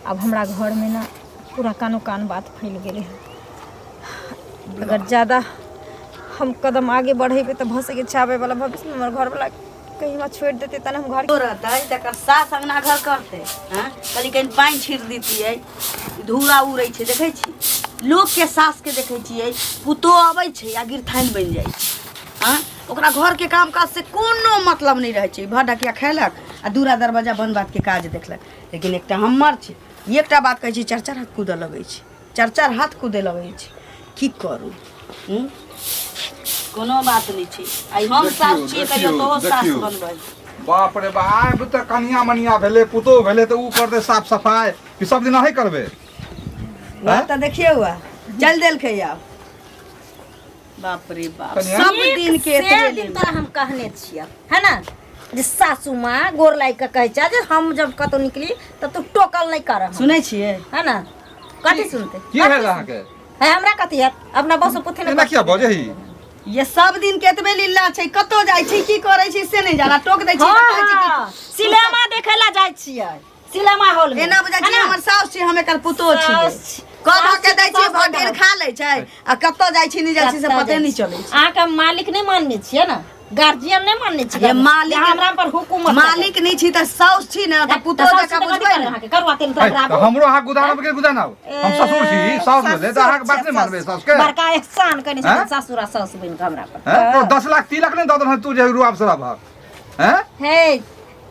आब हमरा घरमे ने पूरा कानो कान बात फैल गेलै हँ। अगर ज्यादा हम कदम आगे बढ़ेबै तऽ भऽ सकै छै आबैवला भविष्यमे हमर घरवला कहीं हमरा छोड़ि देतै तहन हम घर रहतै तकर सास अंगना घर करतै। हँ, कहली कनि पानि छीट दितियै, धूरा उड़ै छै। देखै छी लोकके सासके, देखै छियै पुतोह अबै छै आ गिरथानि बनि जाइ छै। हँ, ओकरा घरके काम काज से कोनो मतलब नहि रहै छै। भर ढकिया खयलक आ दूरा दरवाजा बन बातके काज देखलक। लेकिन एकटा हमर छै, एकटा बात कहै छी, चारि चारि हाथ कूदऽ लगै छै, चारि चारि हाथ कूदे लगै छै। की करू? कोनो बात नहि छै। आइ हम सास छियै, कहियो तोहो सास बनबै। बाप रे बाप, आब तऽ कनिया मनिया भेलै, पुतोह भेलै, तऽ उ करतै साफ सफाइ कि सब दिन अहीं करबै? बात तऽ देखियौ, चलि देलकै आब। बाप रे बाप, सब दिन के एतबे दिन तोरा हम कहने छियै है ना जे सासू माँ गोर लागि कऽ कहै छै जे हम जब कतहु निकली तऽ तू टोकल नहि कर। सुनै छियै है ना? कथी सुनते? की भेल अहाँके? है, हमरा कथी हैत? अपना बस पुथी। एना किया बजै ही? ये सब दिन के एतबे लीला छै। कतौ जाइ छै, की करै छै से नहि जाना। टोक दै छै तऽ कहै छै कि सिनेमा देखै ला जाइ छियै, सिनेमा हॉल में। एना बुझाइ छै हमर साउस छी, हम एकर पुतोह छियै। कऽ धऽ के दै छियै, भर ढेर खा लै छै आ कतऽ जाइ छी, नहि जाइ छी से पते नहि चलै छै। अहाँके मालिक नहि मानने छियै ने, गार्जियन नहि मानने छियै? मालिक हमरा पर हुकूमत मालिक नहि छी तऽ साउस छी ने, तऽ पुतोह जकाँ बुझबै ने। अहाँके करुआ तेल तऽ हमरो अहाँ गुदानब के गुदानब? हम ससुर छी, साउस भेलै तऽ अहाँके बात नहि मानबै साउस के? बड़का एहसान कने छथिन सासुर आ साउस बनि कऽ हमरा पर। 10 लाख तिलक नहि दऽ देलहन तू जे रुआब शराब हैं? हे,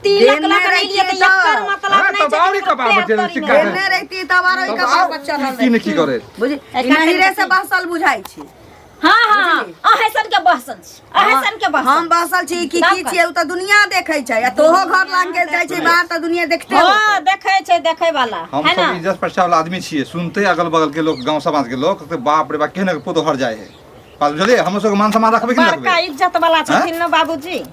तिलक लऽ कऽ एलियै तऽ एकर मतलब नहि छै कि कपार पर चढ़ल सिक्का। देने रहिती तब आरो ई कपार पर चढ़ल। की ने की करे। बुझ, नहिरे से बहसल बुझाइ छै। हाँ हाँ, अहें सन के बहसल छी, अहें सन के बहसल। हम बहसल छी कि की छियै, उ तऽ दुनिया देखै छै आ तोहो घर लाग के जाइ छै बाहर तऽ दुनिया देखते। हां, देखै छै, देखै वाला। हम सब इज्जत प्रतिष्ठा वाला आदमी छियै। सुनते अगल बगल के लोग, गांव समाज के लोग, बाप रे बाप, केहन पुतोह हर जाइ है। बात बुझलियै? हमर सबके मान सम्मान रखबै कि नहि? बड़का इज्जत वाला छथिन ने बाबूजी,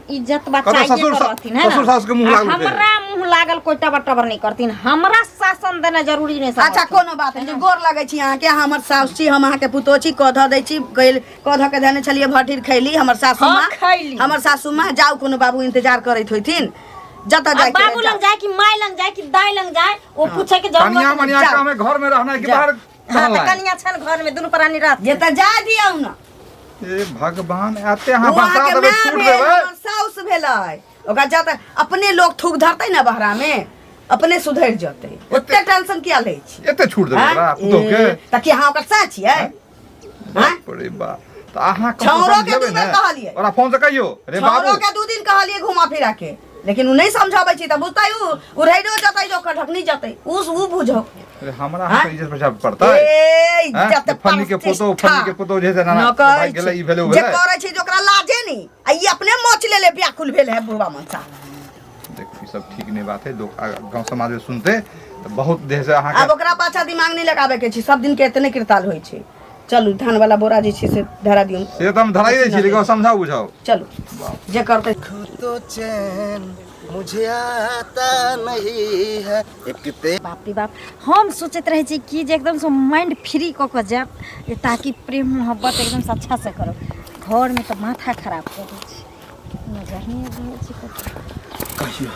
इज्जत बचाइए करथिन है। ससुर सास के मुंह लागल? हमरा मुंह लागल कोई टबर टबर नहीं करथिन, हमरा शासन देना जरूरी नहीं। अच्छा, कोनो बात नहीं, गोर लगै छी अहाँके। हमर साउस छी, हम अहाँके पुतोह छी। कऽ धऽ दै छी, गइल कऽ धऽ के धने छलियै, भट्ठीर खैली हमर सासू माँ, हमर सासू माँ। जाउ, कोनो बाबू इंतजार करैत होइथिन। जतऽ जाय, बाबू लग जाय कि माय लग जाय कि दाई लग जाय, ओ पूछे के जरूरत। कनिया मनिया के घर में रहना कि बाहर? हाँ, तऽ कनिया छन घर में, दुनू प्राणी रहत। जे तऽ जा दियौ ने। ए भगवान, एते अहाँ बसा देबै, छूट देबै? साउस भेलै, ओकरा जत अपने लोग थूक धरतै ने बहरा में, अपने सुधरि जतै। ओते टेंशन किया लै छी? एते छूट देबै ओकरा पुतोह के? तऽ की अहाँ ओकर सास छियै? बाप रे बाप, तऽ अहाँ छौड़ो के 2 बेर कहलियै। ओकरा फोन से कहियो, रे बाबू। छौड़ो के 2 दिन कहलियै घुमा फिरा के, लेकिन उ नहि समझाबै छी तऽ बुझतै उ उड़ैरो जतै, जो ढकनी जतै उ बुझौ। अरे, हमरा अहाँके इज्जत बचाबऽ पड़तै। ए, इज्जत फल्ली के पुतोह, फल्ली के पुतोह जे छै ना भाग गेलै, ई भेलै, ओ जे करै छै जे ओकरा लाजे नहि आ ई अपने मोच लेले व्याकुल भेल है बुढ़वा मनसा। देख, ई सब ठीक नहीं बात है। लोग गांव समाज में सुनते तऽ बहुत देह से अहाँके। आब ओकरा पाछा दिमाग नहि लगाबे के छै। सब दिन के एतने किरताल होइ छै। चलू, धान वाला बोरा जे छै से धरा दियौ। से तऽ हम धराई दै छी, लेकिन समझाउ बुझाउ। चलू, जे करतै। तो चैन मुझे आता नहीं है एक ते बाप रे बाप, हम सोचैत रहै छी कि जे एकदमसँ माइंड फ्री कऽ कऽ जायब जे ताकि प्रेम मोहब्बत एकदमसँ अच्छासँ करब। घरमे तऽ माथा खराब कऽ दै छै, नजर नहि आबि रहल छै कतौ। कहियो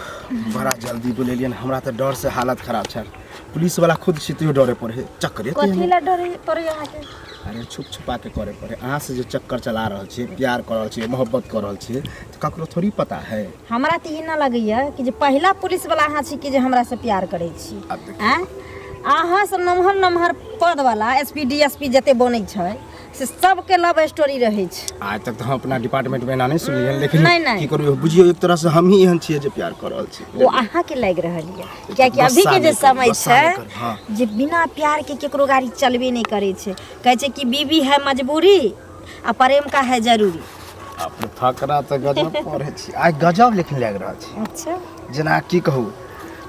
बड़ा जल्दी बोलेलियन, हमरा तऽ डर से हालत खराब छल। पुलिस वाला खुद छी तैयो डरे पड़े है, चक्करे। कथी लए डरे पड़ै अहाँके? अरे, छुप छुपा के करे पड़े। अहाँ से जे चक्कर चला रहल छियै, प्यार कर रहल छियै, मोहब्बत कर रहल छियै, तऽ ककरो थोड़ी पता है। हमरा तऽ ई ना लगैया कि जे पहिला पुलिस वाला अहाँ छी कि जे हमरा से प्यार करै छी। आब देखियौ। आँय, अहाँ सब नमहर नमहर पद वाला एस पी डी एस पी जते बनै छै से सबके लव स्टोरी रहै छै। आज तक तऽ हम अपना डिपार्टमेंट में एना नहीं सुनलियै, लेकिन नहीं, नहीं। की करू, बुझियौ एक तरह से हम ही एहन छियै जे प्यार कर रहल छी। ओ अहाँके लागि रहल यऽ, कियाकि गुस्सा अभीके जे नहि करू, समय गुस्सा छै नहि करू, हाँ। जे बिना प्यार के केकरो गाड़ी चलबे नहि करै छै। कहै छै कि बीबी है मजबूरी आ प्रेम का है जरूरी। अपने फकरा तऽ गजब पढ़ै छी आइ, गजब लेकिन लागि रहल छै। अच्छा। जेना की कहू,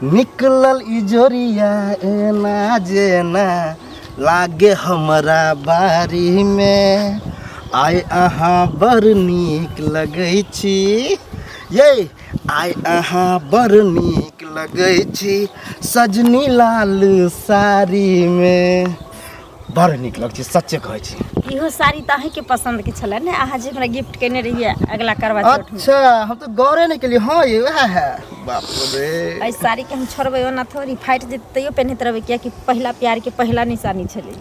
निकलल इजोरिया एना जेना लागे हमरा बारी में, आइ अहाँ बड़ नीक लगै छी ये, आइ अहाँ बड़ नीक लगै छी सजनी लाल साड़ी में। बड़ नीक लगै छै, सच्चे कहै छी। इहो साड़ी तऽ अहीँके पसन्दके छलै ने, अहाँ जे हमरा गिफ्ट केने रहियै अगला करवा चौथ में। अच्छा, हम तऽ गौरे नहि केलियै। हँ, ये वएह है। बाप रे, एहि साड़ीके हम छोड़बै ओना थोड़ी, फाटि जेतै तैयो पहिनैत रहबै, कियाकि पहिला प्यारके पहिला निशानी छलै।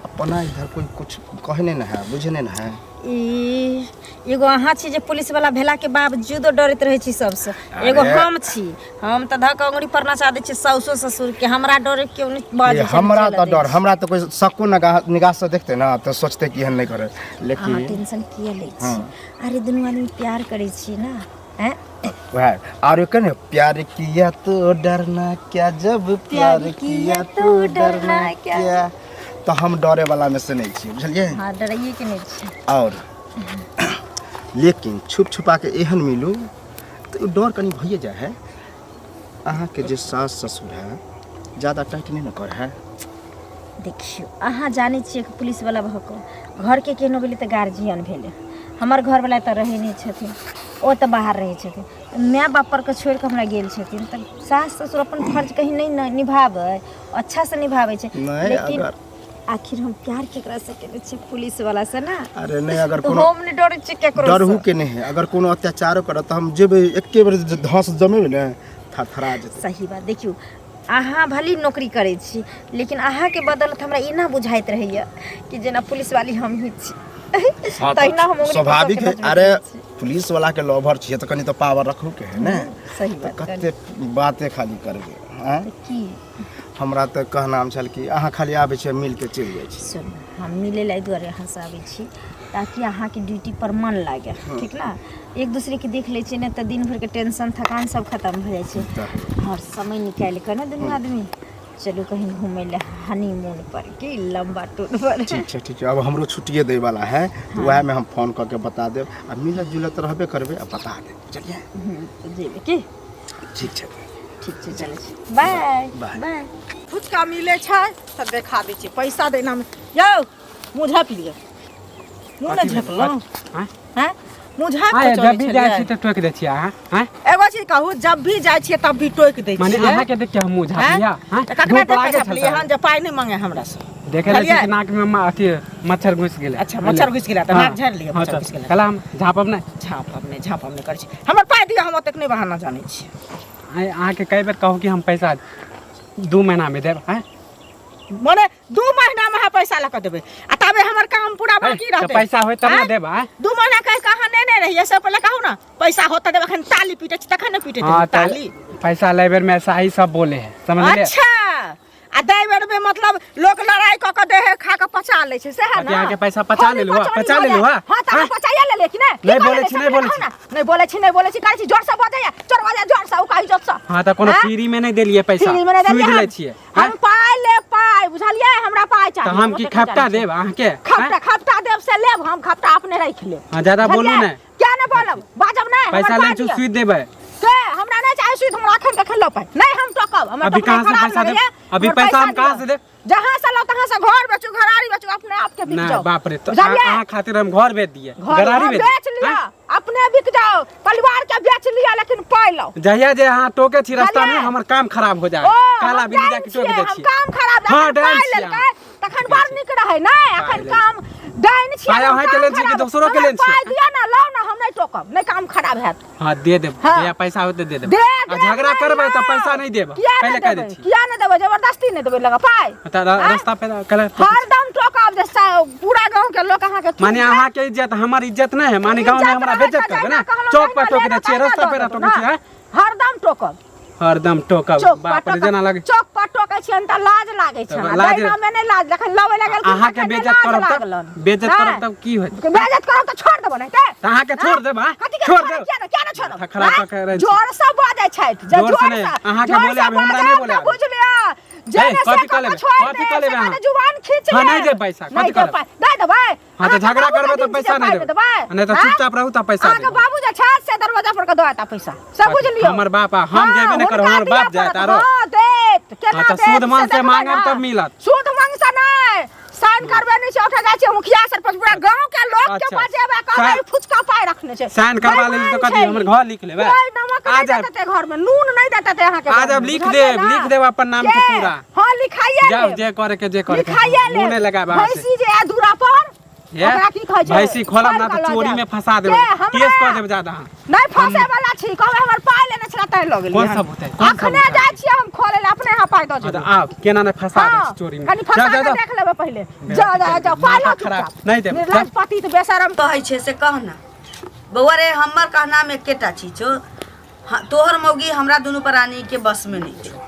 अपना इधर कोई कुछ कहे नहीं ना है, बुझे नहीं ना है। ई एगो अहाँ छी जे पुलिस वाला भेला के बावजूदो डरैत रहै छी सबसँ, एगो हम छी, हम तऽ धऽ कऽ अंगुरी पर नचा दै छी साउसो ससुर के, हमरा डरे केओ नहि बाजै ये छै, हमरा चलऽ तऽ दै डर छै। हमरा तऽ कोई शको निगाह निगाह से देखते ना तऽ सोचते कि एहन नहि करे, अहाँ लेकिन टेंशन किया लै छी? अरे दुनू आदमी प्यार करै छी ना, हैं? वएह आर एक ने, प्यार किया तो डरना क्या, जब प्यार किया तो डरना क्या। तऽ हम डरे वाला में से नहीं छी, बुझलियै? हाँ, डराइए के नहि छी। और लेकिन छुप छुपा के एहन मिलू तऽ डर कनि भइए जाइ है। अहाँके जे सास ससुर है, ज्यादा टाइट नहि ने कर है? देखियौ, अहाँ जानै छियै कि पुलिसवला भऽ कऽ घरके केहनो भेलै तऽ गार्जियन भेलै। हमर घरवला तऽ रहै नहि छथिन, ओ तऽ बाहर रहै छथिन। माय बाप पर के छोड़ि कऽ हमरा गेल छथिन, तऽ सास ससुर अपन फर्ज कहीं नहि ने निभाबै, अच्छासँ निभाबै छै। नहि, लेकिन अगर आखिर हम प्यार केकरासँ केने छियै? पुलिसवला से ना। अरे नहि, अगर तऽ कोनो हम नहि डरै छियै केकरो। डरहु के नहि है, अगर कोनो अत्याचारो करत तऽ हम जेबै, एके बेर जे धस जमेबै ने, थरथरा जेतै। सही बात। देखियौ, अहाँ भली नौकरी करै छी, लेकिन अहाँके बदौलत हमरा एना बुझाइत रहैया कि जेना पुलिसवाली हमही छी। हाँ, तऽ तहिना हम उंगली पर स्वाभाविक सबके है। नचबैत अरे रहै छी। पुलिस वाला के लवर छियै तऽ कनि तऽ पावर रखू के है ने। सही तऽ बात। कते बाते खाली करबै आँय? तऽ की हमरा तऽ कहनाम छल कि अहाँ खाली आबै छियै, मिल के चलि जाइ छी। सुन, हम मिलै लए एहि दुआरे अहाँसँ आबै छी ताकि अहाँके ड्यूटी पर मन लागे, ठीक ने? एक दूसरेके देख लै छियै ने तऽ दिन भरिके टेंशन थकान सब खतम भऽ जाइ छै। तऽ और समय निकालि कऽ ने दुनू आदमी चलू कहीं घूमै लए, हनीमून पर की लम्बा टूर पर। ठीक छै, ठीक छै। अब हमरो छुट्टिए दै वाला है, तऽ वएहमे हम फोन कऽ के बता देब आ मिलत जुलत रहबे करबै आ बता देब, बुझलियै? तऽ जेबै की? ठीक छै। ठीक छै, चलै छी, बाय। बाय। बाय। फुचका मिलै छै तऽ देखा दै छै पैसा देना में। यौ, मुँह झाँपि लिअ, मुँह नहि झाँपलहुँ? आँय? हैं, मुँह झाँपि आय कऽ चलै जब भी जाइ छी छलियै? तऽ टोकि दै छियै अहाँ, आँय? एगो चीज कहू, जब भी जाइ छियै तब भी टोकि दै माने छियै? अहाँके देख के हम मुँह झाँपि हैं? लिअ, आँय? तऽ ककरा धूप देख कऽ लागै छल झाँपलियै सर। हन जे पाइ नहि मांगे हमरा से? देखे लै छी बुझलियै? कि नाक में अथी मच्छर घुसि गेलै। अच्छा, मच्छर घुसि गेलै तऽ हाँ, नाक झाड़ि लिअ। हाँ, मच्छर तऽ घुसि गेलै। कहला हम झाँपब नहि। झाँपब नहि, झाँपब नहि करै छी। हमर पाइ दिअ, हम ओतेक नहि बहाना जानै छी। आँय, अहाँके कई बेर कहू कि हम पैसा 2 महीनामे देब, आँय? मने 2 महीना में अहाँ पैसा लऽ कऽ देबै आ तबे हमर काम पूरा बाकी तऽ रहतै? पैसा होय तब ने आँय? देब, आँय? 2 महीना कहि कऽ अहाँ नेने रहियै से पहिले कहू ने, पैसा होत तऽ देब। अखन ताली पीटै छी तखन ने पीटैत हाँ हेबै तऽ ताली। पैसा लै बेर में ऐसा ही सब बोले है, समझलियै? अच्छा, आ दै बेर में मतलब लोक लड़ाई कऽ कऽ देह खा कऽ पचा लै छै, सएह कथी ने? अहाँके पैसा पचा खाली लेलहुँ, हँ? पचौनी पचा भऽ लेलहुँ, जाइ। हँ? हाँ, तऽ अहाँ हँ? पचाइए लेलियै कि नहि? की नहि कऽ बोलै लेलियै? छी, नहि से बोलै कहू छी। ने। नहि बोलै छी, नहि बोलै छी करै छी, जोर से बजैया, जोर बजैया, जोर से उकाही जोर से। हाँ तऽ कोनो आँय? फ्री में नहि देलियै पैसा, फ्री में नहि देलियै सूद लै हम। छियै, हम आँय? पाइ लेब, पाइ, बुझलियै? हमरा पाइ चाही। तऽ हम की ओतेक नहि खपटा जानै छी। देब अहाँके, आँय? खपटा, खपटा देब से लेब, हम खपटा अपने राखि लेब। हाँ, ज्यादा बोलू बुझलियै? नहि। किया नहि बोलब? बाजब नहि? हमर पैसा पाइ लै छी, दिअ। सूद देबै। के हमरा नहि चाही सूद, हमरा अखन कखन लऽ पाइ नहि, हम टोकब। हमर अभी टोकनाइ कहाँ से खराब पैसा देब? लगैया। अभी हमर पैसा हम कहाँ दिअ। से देब? जहाँ से लाउ तहाँ से, घर बेचू, घरारी बेचू, अपने आप के बिक नहि जाओ। बाप रे, तऽ बुझलियै? अहाँ खातिर हम घर बेच दिए, घर गरारी हाँ, बेच बेच दिए, लिअ, आँय? अपने बिक जाओ, परिवार के बेच लिअ, लेकिन पाइ लाउ। जहिया जे अहाँ टोके छी रास्ता में बुझलियै? हमर काम खराब हो जाए, ओ काला हम बिल्ली डाइन जाके टोक छियै, दै हम छी। काम खराब हाँ, जखन डाइन पाइ छियै लेलकै अहाँ। तखन बड़ नीक रहै नहि, अखन लेलकै। काम डाइन छियै, पाइ हम अहाँके काम लेने छियै कि खराब। दोसरोके हमर लेने छियै? पाइ दिअ ने, लाउ ने, हम नहि टोकब, नहि काम खराब हैत। हाँ दे देब। हाँ। जहिया पैसा होतै दे देब। दे आ देब झगड़ा नहि करबै तऽ यौ। पैसा नहि देब, किया पहिले नहि कहि दै देबै? छी। किया नहि देबै? जबरदस्ती नहि देबै लगा पाइ? तऽ आँय? रास्ता पे कल हरदम टोकब जे पूरा गाँव के लोक अहाँके माने थूकतै। अहाँके इज्जत हमर इज्जत नहि है, माने गाँव में इज्जत हमरा रहै बेज्जत तऽ करबै जहिना ने? कहलहुँ चौक पर तहिना टोक दै लेलहुँ, छियै, तहिना रास्ता दऽ पे देब टोकै ने। छियै, आँय? हरदम टोकब। हरदम टोकब। चौक पर बाप रे, टोकब। जेना लगे चौक पर टोकै छियनि तऽ लाज लागै तब छनि। लाज- दैना मे नहि लाज, जखन लबै लए गेलखिन अहाँके तखन नहि बेज्जत लाज करब तब लागलनि। बेज्जत नहि। करब तब की होत? बेज्जत करब तऽ छोड़ देबो नहि तऽ? तऽ अहाँके छोड़ देब, आँय? कथी के छोड़ छोड़ब? देब। किया ने, किया ने छोड़ब? माथा खराब आँय? कऽ के रहै छी। जोर से बजै छथि जे जोर से जोर नहि, से अहाँके जोर बोले से आबे, हमरा नहि बाजब बोले तऽ आबे। बुझ लिअ जे ए, ने से कथी कऽ कऽ लेबै? कऽ छोड़ि कथी देब, कऽ लेबै से अहाँ? कने जुबान खींच हाँ, नहि लेब। देब पैसा, कथी नहि कऽ देब लेबै? पाइ, नहि देबै? हाँ तऽ अहाँके झगड़ा बाबू करबै के तऽ दिन पैसा छै नहि पाइ देबै, देबै? नहि तऽ आँय? चुपचाप रहू तऽ पैसा अहाँके देबै। बाबू जे छथि से दरवाजा पर के दऽ एता पैसा, से बुझ लियौ। हमर बाप आ हम हाँ, जेबे नहि करब, हुनका हमर दिअ बाप जायत पड़त। आरो। हाँ, देत, केना हाँ, तऽ देत सूद से मांग से देखबै मांगब ने। तब मिलत। सूद मांग से नहि, साइन करबे नहि छै, ओठा जाइ छै मुखिया सरपंच, पूरा गांव के लोक के अच्छा। बजेबै, कहबै फुचका पाइ रखने छै। साइन करबा लेली तऽ बेईमान कथी छै हमर ई। घर लिख लेबै? कोइ नमक आ नहि जायब। देतै घर में, नून नहि देतै अहाँके आ घर जायब, में, लिख बुझलियै देब, ने? लिख देब अपन नाम के पूरा। हाँ, लिखाइए जाउ, लेब। जे करे के जे करे के। लिखाइए मुँह लेब। नहि लगायब अहाँ से। भैंसी जे आय दूरा पर ये, ओकरा की कहै छै भैंसी खोलब ना छोड़ि तऽ कऽ लऽ चोरी जायब। में फंसा देबै के, हमरा? केस कऽ देबै ज्यादा अहाँ नहीं फंसे वाला छी कहबै हमर पाइ लेने छला तैं लऽ गेलियै कोन हन। सब होतै? कोन सब अखने होतै? जाइ छियै हम खोले लए अपने यहाँ पाइ दऽ हाँ, जेबै तऽ आब केना नहि फंसा दै हाँ, छै चोरी में कनि जा फंसा जा कऽ जा देख लेबै पहिले बेटा, जा जा जा पाइ लऽ माथा खराब। चुपचाप नहि देब, निर्लज चल। पति तऽ बेशरम कहै छै से कह ना बौआ रे हमर कहनामे एकेटा चीज छौ हाँ, तोहर मौगी हमरा दुनू प्राणीके बसमे नहि छौ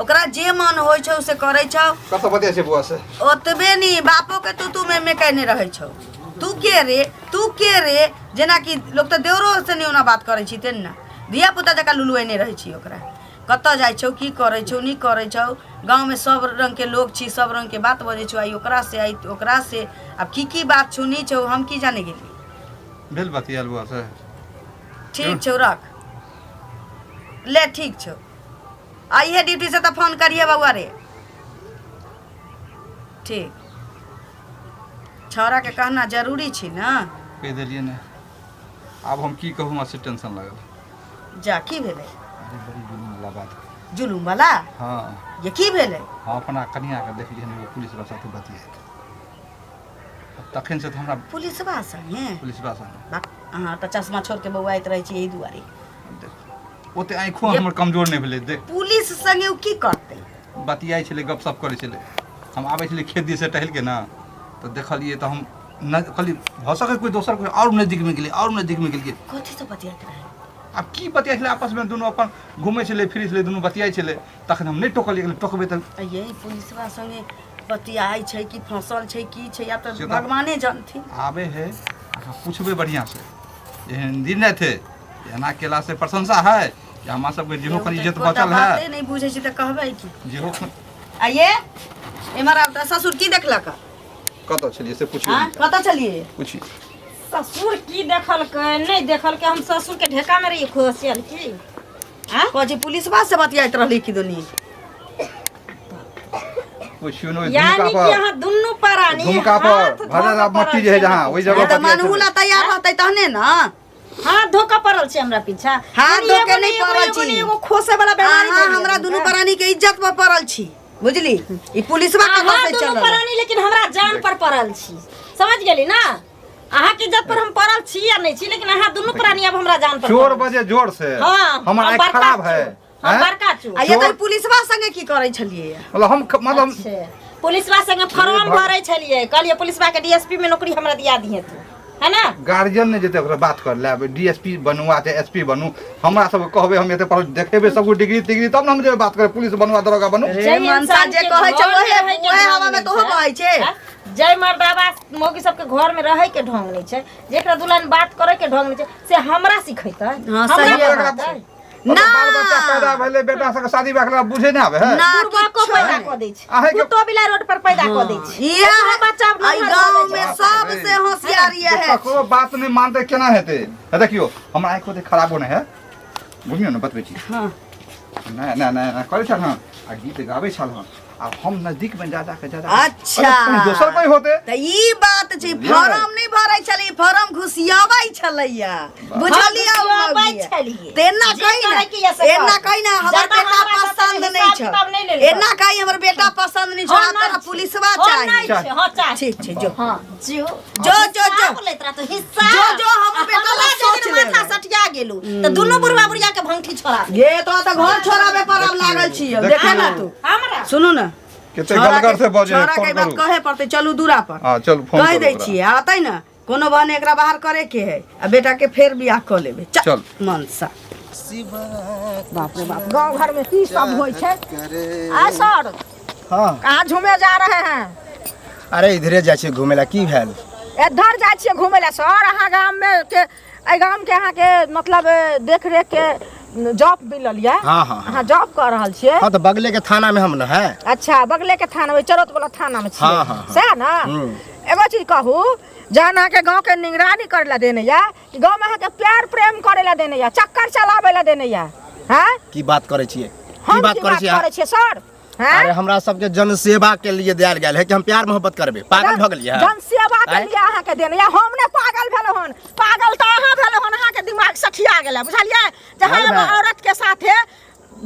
ओकरा जे मन होइ छौ से करै छौ कतऽ बतिया छै बौआ से ओतबे नी बापो के तू तू में में कहने रहै छौ तू के रे तू के रे जेनाकि लोक तऽ देवरो से नहीं ओना बात करै छी तेना धिया पुता जकाँ लुलुएने रहै छी ओकरा कतऽ जाइ छौ की करै छौ नहि करै छौ गाँवमे सब रङ्गके लोक छी सब रङ्गके बात बजै छौ आइ ओकरा से आइ ओकरा से आब की की बात छौ नहि छौ हम की जाने गेलियै भेल बतियाल बौआ से ठीक छौ रख ले ठीक छौ आइहे ड्यूटी से तऽ फोन करिहे बौआ रे ठीक छौड़ाके कहना जरूरी छै ने कहि देलियै ने आब हम की कहू हमरा से टेंशन लागल जा की भेलै अरे बड़ी जुलूम वाला बात जुलूम वाला हाँ ये की भेलै हम अपना कनियाके देखलियै हन एगो पुलिस वाला साथे बतियाइत तखन से तऽ हमरा पुलिसवा संगे पुलिसवा संगे बाप अहाँ तऽ चश्मा छोड़ के बौआइत रहै छी एहि दुआरे देख ओते आँखो हमर कमजोर नहि भेलै देख पुलिस संगे ओ की करतै बतियाइ छलै गपशप करै छलै हम आबै छलै खेत दिससँ टहलि के ने तऽ देखलियै तऽ हम न कहलियै भऽ सकै कोइ दोसर कोइ आओर नजदीकमे गेलै आओर नजदीकमे गेलियै कथी से बतियाइत रहै आब की बतियाइ छलै आपसमे दुनू अपन घुमै छलै फिरै छलै दुनू बतियाइ छलै तखन हम नहि टोकलियै कहलियै टोकबै तऽ ये पुलिसवा संगे बतियाइ छै कि फंसल छै की छै आब तऽ से तऽ- भगवाने जानथिन आबे है अहाँ पूछबै बढ़िआँ से एहन दिन नहि थे एना केला से प्रशंसा है कि हमरा सबके जेहो कनि इज्जत एकोटा बचल बाते है नहि बुझै छी तऽ कहबै की जेहो आ ये एम्हर आब तऽ ससुर की देखलक कतऽ छलियै से पुछियौ हाँ कतऽ छलियै पुछियौ ससुर की देखलकै नहि देखलकै हम ससुरके ढेकामे रहियै खोसियल की आँ कहै छै पुलिसवा से बतियाइत रहली कि दुनी पुछियौ ने ओहि यानी झुमका कि पर अहाँ दुनू प्राणी झुमका पर हाथ धो भरल कऽ आब मट्टी पड़ल जे है छै जहाँ हमरा ओहि पीछा। जगह तऽ पर मानहु ला तैयार रहतै तहने ने हाथ धो कऽ पड़ल छै हमरा पीछा हाथ यानी धो एगो के नहि एगो पड़ल एगो छी। एगो खोसे वाला बीमारी अहाँ धरि हमरा गेल दुनू हुनका। प्राणी के इज्जत पर पड़ल छी बुझली ई पुलिसवा अहाँ कतऽ से दुनू चलल प्राणी लेकिन हमरा जान पर पड़ल छी समझ गेली ना अहाँ के इज्जत पर हम पड़ल छी या नहीं छी लेकिन अहाँ दुनू प्राणी अब हमरा जान पर चोर पड़ल छी। बजे जोर से हाँ हमर हम आँखि बड़का खराब है चोर, हम हैं? बड़का चोर आ ये तऽ पुलिसवा संगे की करै छलियै मतलब हम मतलब अच्छे। पुलिसवा संगे फॉर्म भरै छलियै कहलियै पुलिसवा के डीएसपी में नौकरी हमरा दिया दिहे तू है ना गार्जियन नहि जेतै ओकरा बात कर ले डीएसपी बनू आ चाहे एसपी बनू हमरा सबके कहबै हम एते पढ़ल देखेबै सबके डिग्री तिग्री तब ने हम जेबै बात करे पुलिस बनू आ दरोगा बनू रे जै मनसा इंसान जे के कहै छै घर में ओहे रहै के ओहे ढंग हवा में नहि तोहो छै, बहै छै आँ? जै मर्दाबा मौगी सबके घर में रहै के ढंग नहीं छै जेकरा दुल्हन बात करे के ढंग नहीं छै से हमरा सिखेतै हाँ, हमरा सही बात। पढ़ेतै मतलब ना। बाल बच्चा पैदा भेलै बेटा सबके शादी ब्याह केला बुझे नहि आबै है ना बुढ़बा को किछो पैदा नहि। कऽ दै छै अहें के- कुत्तो बिलाइ रोड पर पैदा कऽ दै छै इएह ओकरो बच्चा एहि नमहर भऽ गाँव जाइ में छै। सबसे होशियारी है ककरो बात नहि मानतै केना हेतै हे देखियौ हमरा आँखि ओते खराबो नहि है बुझियौ ने बतबै छी हाँ नहि नहि नहि नहि करै छल हँ आ गीत गाबै छल हँ आ हम नजदीकमे जा जा के जा जा के- अच्छा। अरे कहीं दोसर कोई होते तऽ ई बात छै बुझलियै? फॉर्म नहि भरै छलै फॉर्म घुसियाबै छलैया बुझलियै घुसियाबै मौगिया? छलियै। तऽ एना जे कही ने करै के यऽ से एना कर। कही ने हमर जादा बेटा हमरा सबके पसंद हिसाब नहि छौ किताब नहि लेले एना कही हमर बेटा पसंद नहि छौ हाँ, आ तोरा नहि छै। पुलिसवा हाँ, चाही नहि छै, हाँ, चाही। ठीक छै जो हाँ, जो जो, जो, जो। हिसाब लैत रहतौ, हिसाब। जो, जो, हमहूँ आ बेटा ला हमरा सोच जखन माथा लेबै। सटिया गेलू तऽ दुनू बुढ़वा बुढ़िया के भंगठी छोड़ा दे। ये तो तऽ घर छोड़ाबे पर अब लागल छी देखे ना तू हमरा सुनू ने कते छौड़ा गलगर से बजे छौड़ा फोन के बात करू कहे पड़तै चलू दूरा पर हाँ चलू फोन कहि करू दै ओकरा। छियै आतै ने कोनो बहाने एकरा बाहर करे के है आ बेटा के फेर बियाह कऽ लेबै चल चल। मनसा बाप रे बाप गांव घर में की सब होइ छै आ सर हाँ कहाँ झूमे जा रहे हैं अरे इधरे जाइ छियै घुमै लए की भेल इधर जाइ छियै घुमै लए सर अहाँ गाम में के एहि गाम के अहाँके मतलब देख रेख के जॉब मिलल यऽ हाँ, हाँ, हाँ। अहाँ जॉब कऽ रहल छियै हाँ तऽ बगले के थाना में हम न है अच्छा बगले के थाना में चरोत वाला थाना में छियै हाँ, हाँ, हाँ। सएह ने हम्म। एगो चीज कहू जहन अहाँके गाँव के निगरानी करे ला देने या कि गाँव में अहाँके प्यार प्रेम करे ला देने या चक्कर चलाबे ला देने या हैं की बात करै छियै की हम बात की करै बात छियै करै छियै सर हैं अरे हमरा सबके जन सेवा के लिए देल गेल है कि हम प्यार मोहब्बत करबे पागल भऽ गेलियै जन सेवा के आँय? लिए अहाँके देने या हम ने पागल भेलहुँ हन पागल तऽ अहाँ भेलहुँ हन अहाँके दिमाग सठिया गेल बुझलियै जहाँ नहि एगो भाय। औरत के साथे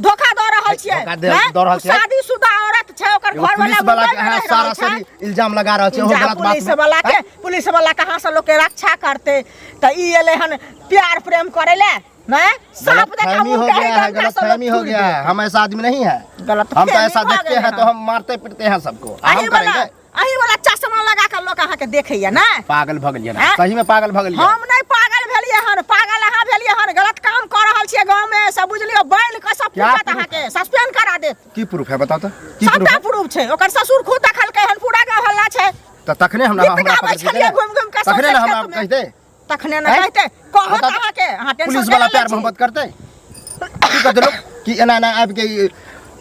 धोखा दऽ रहल छियै धोखा दे- हैं? दऽ रहल छियै। शादीशुदा औरत छै ओकरा ओकर एगो घर वाला पुलिस वाला मुंबई के में अहाँ रहि सारा रहल छै। सारी इल्जाम लगा रहल छियै ओहो जा गलत बात पुलिस में। वाला के आँय? पुलिस वाला कहाँ से लोग के रक्षा करते त ई एले हन प्यार प्रेम करे ले नहीं सांप देखा गलतफहमी मुंह हो के गया है डंडा से लोग गलतफहमी हो थूर गया है हम ऐसा आदमी नहीं है गलतफहमी हम तो ऐसा भऽ देखते गेल हैं तो हन। हम मारते पीटते हैं सबको आ अही हम वाला करेंगे अही वाला चश्मा लगा के लोग अहाँ के देखैया ना पागल भऽ गेलियै ना आँय? सही में पागल भऽ गेलियै हम नहीं पागल भेलियै हन पागल अहाँ भेलियै हन गलत काम कऽ रहल छियै गाँव में सब बुझलियौ बान्हि कऽ सब क्या पूछत प्रूफ अहाँके सस्पेंड करा देत की प्रूफ है बताओ तो की प्रूफ सबटा है प्रूफ छै ओकर ससुर खुद देखलकै हन पूरा गाँव हल्ला छै तऽ तखने हमरा गीत हमरा गाबै पकड़ छलियै के घुमि घुमि कऽ तखने सौंसे ने हमरा खेतमे। कहिते तखने ने आँय? कहते कहत बताउ तऽ, अहाँके अहाँ टेंशन पुलिस वाला केना लै प्यार छी? मोहब्बत करते की कहते लोग कि एना एना आबि के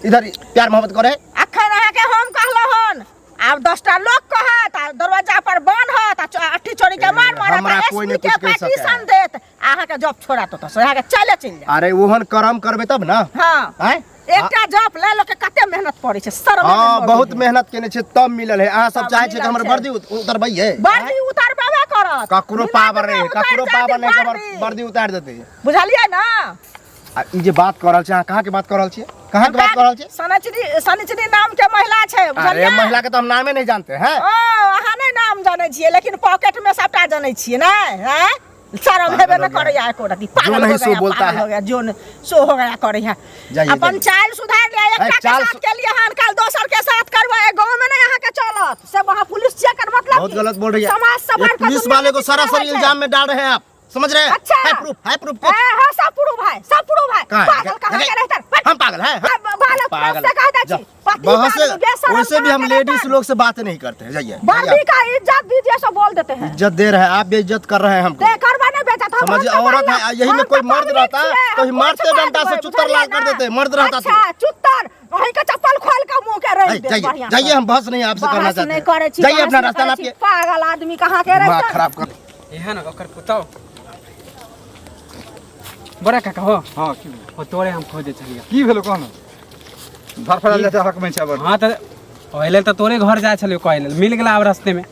इधर प्यार मोहब्बत करे अखन अहाँके हम कहलहुँ हन आब 10टा लोक कहत आ दरवाजा पर बान्हत आ अट्ठी चोरी के मार मारत हमरा आ कोई नहीं एसपी के कुछ कहि सकै है। पिटीशन देत आ अहाँके जॉब छोड़ा तो से अहाँके चले चलि जायत अरे ओहन करम करबै तब ना हँ आँय एकटा जॉब ले लोक के कते मेहनत पड़ै छै शरम हाँ बहुत मेहनत केने छै तब मिलल है अहाँ सब तब चाहे छै कि मिलल हमर छै। वर्दी उतरबैयै वर्दी उतारबे करत ककरो बिना पावर नहीं उतार ककरो जाति पावर नहीं हमर वर्दी। वर्दी उतार देतै बुझलियै ना आ ई जे बात कर रहल छै अहाँ कहाँ के बात कर रहल छियै कहाँ के बात कर रहल छियै सनिचरी सनिचरी नाम के महिला छै अरे बुझलियै महिला के तो हम नामे नहीं जानते हैं ओ अहाँ नहि नाम जानै छियै लेकिन पॉकेट में सबटा जानै छियै ने हैं शर्म हेबे न पागल हो करैया एको रति पागल जो नहीं हो सो गया, बोलता पागल है। हो गया जो न सो हो गया करे है जाइए, अपन जाइए। चाल सुधार लिया एकटा के चाल साथ सु- के लिए हन कल दोसर के साथ करबै गांव में नहीं अहाँ के चलत से वहाँ पुलिस चेक कर मतलब बहुत की? गलत बोल रही है समाज से ये बढ़ के पुलिस दुनिया वाले में को किछु नहीं सरासर होइ छै। इल्जाम में डाल रहे हैं आप समझ रहे हैं अच्छा। है प्रूफ है प्रूफ कुछ ए, हाँ सब प्रूफ है सब प्रूफ है कहाँ है? पागल कहाँ देखिए, के रहता है? हम पागल हैं हाँ, बालक पागल से कह दै जा। छी पति वहाँ से आदमी बेशरम वैसे भी कहाँ हम के लेडीज रहता? लोग से बात नहीं करते हैं जाइए वर्दी जाइए का इज्जत दीजिए सो बोल देते हैं इज्जत दे रहे हैं आप बेइज्जत कर रहे हैं हमको दे करवा नहीं बेचा था समझिए औरत है यही में कोई मर्द रहता तो ही मारते डंडा से चुत्तर लाल कर देते मर्द रहता तो अच्छा चुत्तर वहीं का चप्पल खोल के मुंह के रख दे जाइए बढ़िया जाइए हम बहस नहीं आपसे करना बहस चाहते नहीं करे छी जाइए बहस अपना नहीं रास्ता करे छी। नापिए पागल आदमी कहाँ के दिमाग रहता खराब कर एहन ओकर पुतौ बड़ा काका हो हाँ की भेल? ओ तोरे हम खोजे छलियै की भेलो कहन धरफड़ायल जाइ छै हक में छै आब। हाँ तऽ ओहि लेल तऽ तोरे घर जाइ छलियै कहै लेल मिल गेला आब रस्ते में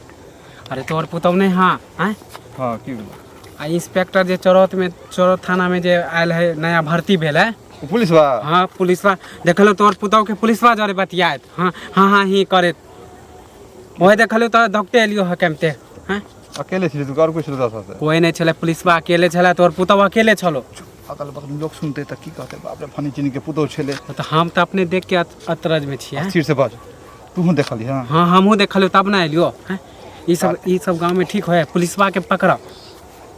अरे तोहर पुतौ नहि हाँ आँय हाँ की भेलो आ इंस्पेक्टर जे चौरत में चौरत थाना में जे आयल है नया भर्ती भेल है ओ पुलिस बा हाँ पुलिसवा देखलहुँ तोहर पुतौह के पुलिसवा जरे बतियाइत हाँ हाँ हाँ ही करैत वही देखलहुँ तऽ धोकते एलियो हँ केमते हाँ अकेले छली तू और कुछ रहता से कोई नहि छलै पुलिसवा अकेले छलै तोहर पुतौह अकेले छलो अगल बगल लोग सुनते तऽ की कहते बाप रे फनी चीनी के पुतोह छलै तऽ हम तऽ अपने देख के अतरज में छियै स्थिर से बाज तूहू देखली हाँ हाँ हमहूँ देखलियो तब ने एलियो हैं ई सब गाँव में ठीक होय पुलिसवा के पकड़ब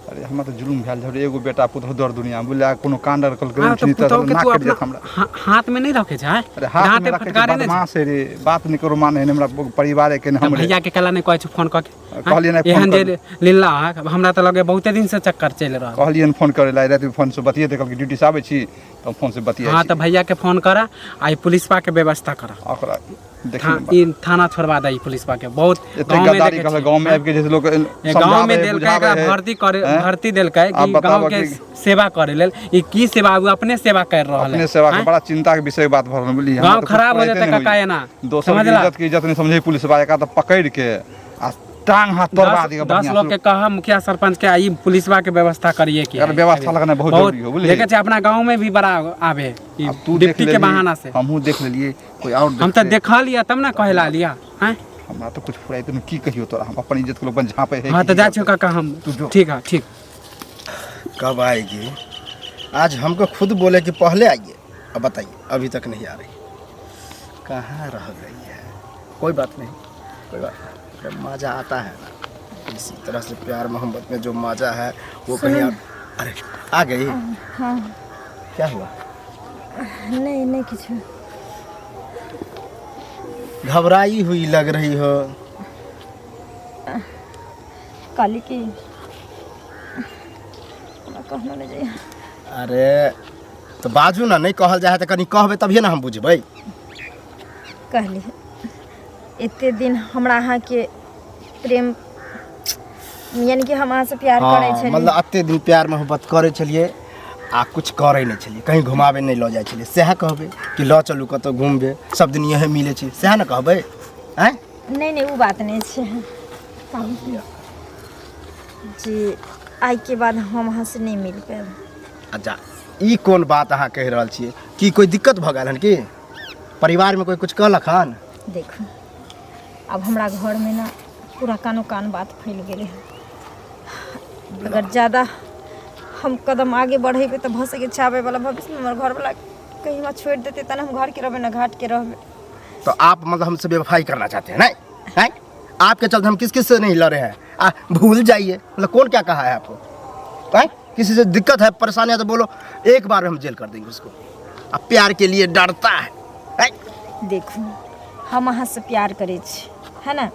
अरे हमरा तऽ जुलुम भेल छै एगो बेटा पुतोह दर दुनिया बुझलियै कोनो कांड आर कलकै हाँ, तऽ उठनी तऽ पुतोह के नाक तू कटि अपना जायत हमरा हाथ में नहीं रखे छै अरे हाथ में दाँते रखे छै फटकारे नहि छै बदमाश है रे बात नहि करो माने है हमरा परिवार के तऽ हमरे भैया के कला नहि कहै छै फोन कऽ के कहलियै नहि फोन एहन जे करू। लीला हमरा तऽ लगे बहुते दिन से चक्कर चलि रहल कहलियनि फोन करै लए रातिमे फोन से बतियेतै कहलकै ड्यूटी से आबै छी तऽ हम फोन से बतियाइ हाँ छी तऽ भैया के फोन करा आ ई पुलिसवा के व्यवस्था करा ओकरा देखी ई थाना छोड़वा दे ई पुलिसवा के बहुत एते गाँव में गद्दारी देखै कहलक छियै। गाँव में आबि के जैसे लोक ये गाँव में समझाबै है देलकै बुझाबै एकरा है भर्ती करे हैं? भर्ती देलकै आब कि बताबऽ गाँव के कि- सेवा करे लेल ई की सेवा उ अपने सेवा कर रहल है अपने सेवा के हैं? बड़ा चिंता के विषय बात भऽ रहल बुझलियै गाँव हमरा तऽ खराब हो कुछ जेतै पढ़ाइते नहि काका होइए। एना दोसर के समझला इज्जत के इज्जत नहीं समझे पुलिस बा एकरा तऽ पकड़ के आ टांग हाथ तोड़वा दस दिअ दस बढ़िआँ लोग के कहा मुखिया सरपंच के आई पुलिसवा के व्यवस्था करिए कि एकर व्यवस्था लगनाइ बहुत जरूरी हो, बुझलियै? देखे छै अपना गांव में भी बड़ा आवे ई आब तू देख डिप्टी के लेलही, बहाना से हमहूँ देख लेलियै कोई और हम तऽ देखतै। देखल तब ना कहला लिया हैं हमरा तऽ कुछ फुराइते नहि की कहियो तोरा हम अपन इज्जत के लोग अपन झाँपे है हाँ कि तऽ की जाइ छियौ करतै। काका हम तू जो। ठीक है ठीक कब आएगी आज हमको खुद बोले कि पहले आइए अब बताइए अभी तक नहीं आ रही कहाँ रह गई है कोई बात नहीं कोई बात नहीं अरे मज़ा आता है ना इसी तरह से प्यार मोहब्बत में जो मज़ा है वो कहीं और अरे आ गई हाँ क्या हुआ नहीं नहीं किछु घबराई हुई लग रही हो कहली कि हमरा कहनो नहि जाइए अरे तो बाजू ना नहीं कहल जाए तो कहीं कहबे तभिए ना हम बुझबै कहली एते दिन हमरा अहाँके प्रेम यानी कि हम अहाँसँ प्यार करै हाँ, छलियै मतलब एते दिन प्यार मोहब्बत करै छलियै आ कुछ करै नहि छलियै कहीं घुमाबै नहि लऽ जाइ छलियै सएह कहबै कि लऽ चलू कतहु घुमबै सब दिन इएह मिलै छै सएह ने कहबै आँय नहि नहि ओ बात नहि छै जी आइके बाद हम अहाँसँ नहि मिल पायब अच्छा ई कोन बात अहाँ कहि रहल छियै की कोइ दिक्कत भऽ गेल हन की परिवारमे कोइ कुछ कहलक हन देखू, आब हमरा घरमे ने पूरा कानो कान बात फैल गेलै हँ। अगर ज्यादा हम कदम आगे बढ़ेबै तऽ भऽ सकै छै आबैवला भविष्यमे हमर घरवला कहीं हमरा छोड़ि देतै, तहन हम घरके रहबै ने घाटके रहबै। तो आप मतलब हमसे बेवफाई करना चाहते हैं, नहीं हैं? आपके चलते हम किस किस से नहीं लड़े हैं। भूल जाइए, मतलब कौन क्या कहा है आपको, हैं? किसी से दिक्कत है, परेशानी है तो बोलो, एक बार में हम जेल कर देंगे उसको। अब प्यार के लिए डरता है, हैं? देखू, हम अहाँसँ प्यार करै छी, है ने?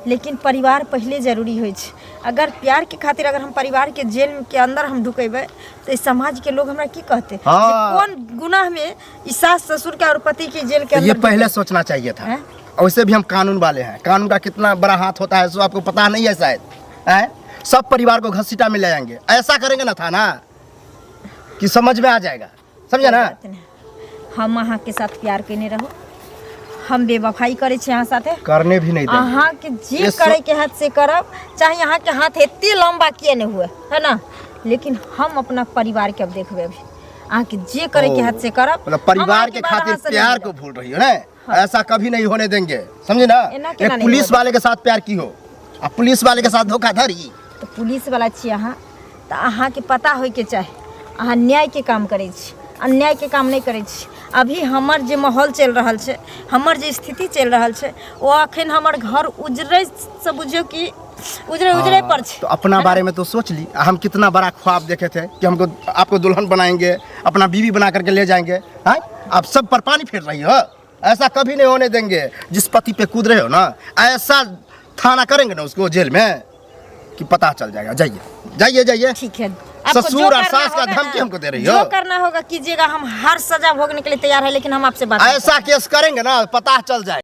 लेकिन परिवार पहिले जरूरी होइ छै। अगर प्यारके खातिर अगर हम परिवारके जेलके अन्दर हम ढुकेबै तऽ समाजके लोग हमरा की कहतै? हाँ। जे कोन गुनाहमे ई सास ससुरके और पतिके जेलके तो ये अन्दर पहले सोचना चाहिए था। हैं? वैसे भी हम कानून वाले हैं, कानून का कितना बड़ा हाथ होता है सो आपको पता नहीं है शायद, हैं? सब परिवार को घसीटा में ले आएंगे, ऐसा करेंगे ना थाना कि समझ में आ जाएगा, समझे ना? बात नहि। हम अहाँके साथ प्यार केने रहू, हम बेवफाई करै छी अहाँ साथे? करने भी नहीं देंगे। अहाँके जे ये करैके हैत से करब, चाहे अहाँके हाथ एते लम्बा किए नहि हुए, है ना? लेकिन हम अपना परिवारके अब देखबै। अभी अहाँके जे करैके ओ, हैत से करब। मतलब हम परिवार अहाँके के बाद खातिर अहाँ से नहि प्यार मिलब। को भूल रही हो ना? ऐसा कभी नहीं होने देंगे, समझे ना? एना केना एक नहीं पुलिस होने वाले के साथ प्यार की हो आ पुलिस वाले के साथ धोखाधड़ी। तऽ पुलिसवला छी अहाँ, तऽ अहाँके पता होइके चाही, अहाँ न्यायके काम करै छी, अन्यायके काम नहि करै छी। अभी हमर जे माहौल चलि रहल छै, हमर जे स्थिति चलि रहल छै, ओ अखन हमर घर उजरैसँ बुझियौ कि उजरे उजरे पर छै। तो अपना बारे में तो सोच ली। हम कितना बड़ा ख्वाब देखे थे कि हमको आपको दुल्हन बनाएंगे, अपना बीवी बना करके ले जाएंगे, हैं? आप सब पर पानी फेर रही हो। ऐसा कभी नहीं होने देंगे। जिस पति पे कूद रहे हो ना, ऐसा थाना करेंगे ना उसको जेल में कि पता चल जाएगा। जाइए जाइए जाइए। ठीक है, आपको ससुर जो और करना सास का होगा धमकी ना, हमको दे रही जो हो। करना होगा कीजिएगा, हम हर सजा भोगने के लिए तैयार है, लेकिन हम आपसे बात नहीं ऐसा केस करेंगे ना पता चल जाए।